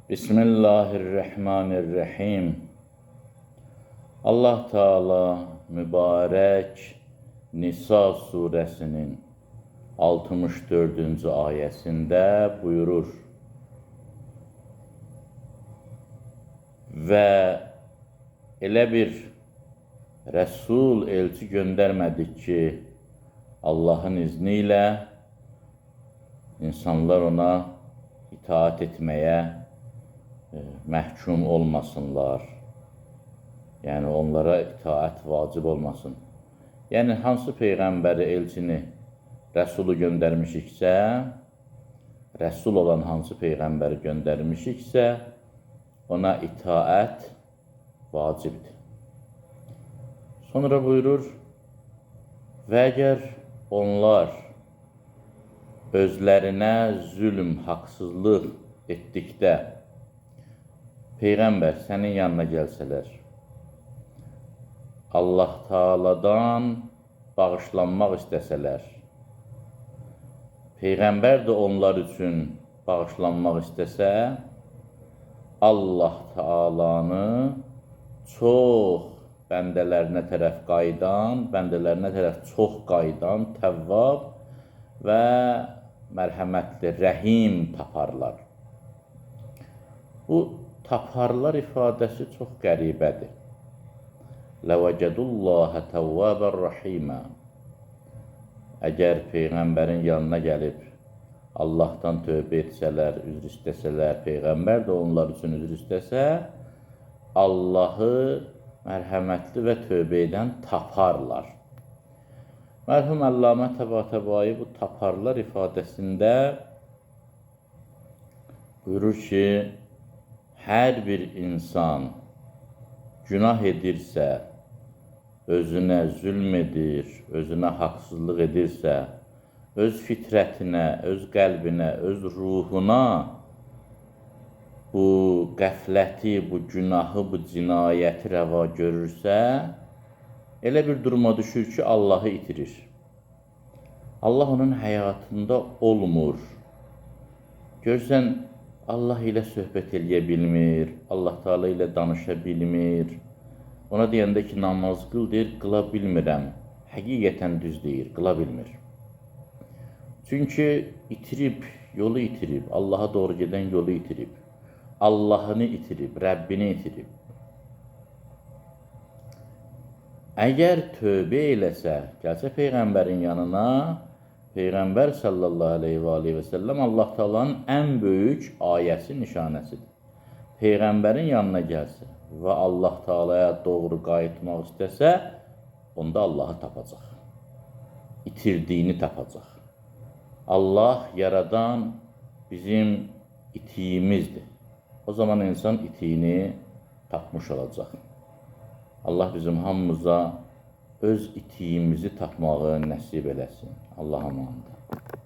Bismillahirrahmanirrahim. Allah Teala mübarək Nisa suresinin 64. Ayəsində buyurur. Və elə bir Rəsul, elçi göndərmədik ki, Allahın izni ilə insanlar ona itaat etməyə məhkum olmasınlar. Yəni onlara itaat vacib olmasın. Yəni hansı peyğəmbəri, elçini, Rəsulu göndərmişiksə, Rəsul olan hansı peyğəmbəri göndərmişiksə, ona itaat vacibdir. Sonra buyurur, və əgər onlar özlərinə zülm, haqsızlıq etdikdə Peyğəmbər sənin yanına gəlsələr, Allah Taala'dan bağışlanmaq istəsələr, Peyğəmbər də onlar üçün bağışlanmaq istəsə, Allah Taala'nı çox bəndələrinə tərəf qayıdan, bəndələrinə tərəf çox qayıdan Təvvab və mərhəmətli, rəhim taparlar. Bu taparlar ifadəsi çox qəribədir. Ləvəcədullaha təvvəbər rəhimə. Əgər Peyğəmbərin yanına gəlib Allahdan tövbə etsələr, üzr istəsələr, Peyğəmbər də onlar üçün üzr istəsə, Allahı mərhəmətli və tövbə edən taparlar. Mərhum Əllamə Təbatəbai bu taparlar ifadəsində buyurur ki, hər bir insan günah edirsə, özünə zülm edir, özünə haqsızlıq edirsə, öz fitrətinə, öz qəlbinə, öz ruhuna bu qəfləti, bu günahı, bu cinayəti rəva görürsə, elə bir duruma düşür ki, Allahı itirir. Allah onun həyatında olmur. Görsən, Allah ilə söhbət eləyə bilmir, Allah Teala ilə danışa bilmir. Ona deyəndə ki, namaz qıl, deyir, qıla bilmirəm. Həqiqətən düz deyir, qıla bilmir. Çünki itirib, yolu itirib, Allaha doğru gedən yolu itirib. Allahını itirib, Rəbbini itirib. Əgər tövbə eləsə, gəlsə Peyğəmbərin yanına, Peyğəmbər sallallahu əleyhi və alihi və səlləm Allah Taala'nın ən böyük ayəsi, nişanəsidir. Peyğəmbərin yanına gəlsə və Allah Taala'ya doğru qayıtmaq istəsə, onda Allahı tapacaq. İtirdiyini tapacaq. Allah yaradan bizim itiyimizdir. O zaman insan itiyini tapmış olacaq. Allah bizim hamımıza öz itiyimizi tapmağı nəsib eləsin. Allah amandır.